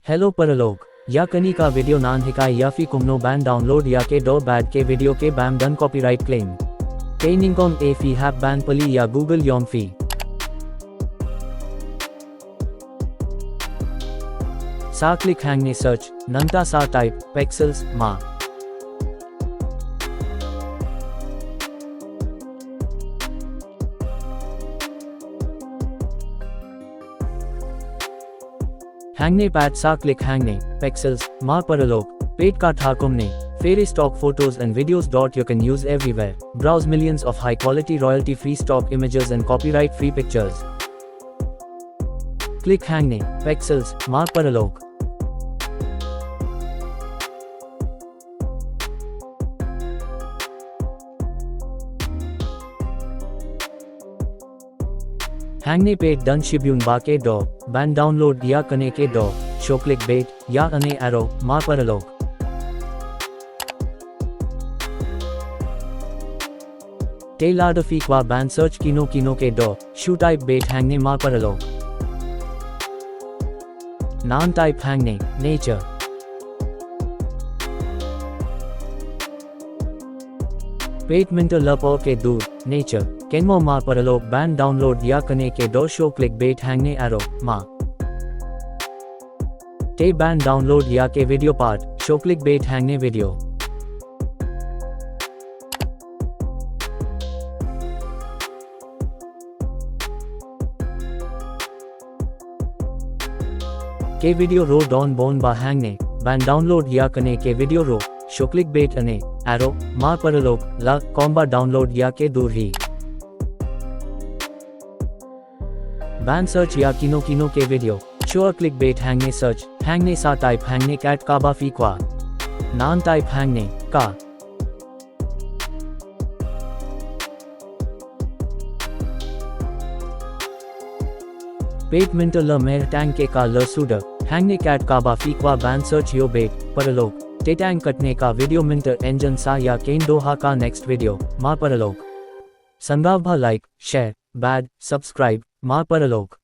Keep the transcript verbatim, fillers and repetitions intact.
Hello paralok. Ïa kane ka video ngan hikai ïa phi kumno ban download ïa ki doh bad ki video ki bym don copyright claim. Te nyngkong eh phi hap ban plie ïa Google ïong phi. Sa click hangne search, nangta sa type, Pexels, ma. Hangne pat sa click hangne, Pexels, ma paralok, peit ka thaw kumne, fairy stock photos and videos dot you can use everywhere, browse millions of high quality royalty free stock images and copyright free pictures. Click hangne, Pexels, ma paralok. Hangne peit don shibun bah ki doh, ban download ïa kine ki doh, shu click beit ïa kane arrow, ma paralok. Te lada phi kwah ban search kino kino ki doh, shu type beit hangne ma paralok. Ngan type hangne, nature. Peit mynta la poi ki dur, nature. Kynmaw ma paralok ban download ïa kine ki doh shu click beit hangne arrow, ma. Te ban download ïa ki video pat, shu click beit hangne video. Ki video ruh don bun bah hangne, ban download ïa kine ki video ruh, shu click beit hangne, arrow, ma paralok, la kumba download ïa ki dur hi. Ban search ïa kino kino ki video, shu click beit hangne search, hangne sa type hangne kat kaba phi kwah. Ngan type hangne, ka. Peit mynta la mih tang ki ka la suda, hangne kat kaba phi kwah ban search ïoh beit, paralok. Te tang katne ka video mynta engine sa ïa kynduh ha ka next video, ma paralok. Sngewbha like, share, bad, subscribe, ma paralok.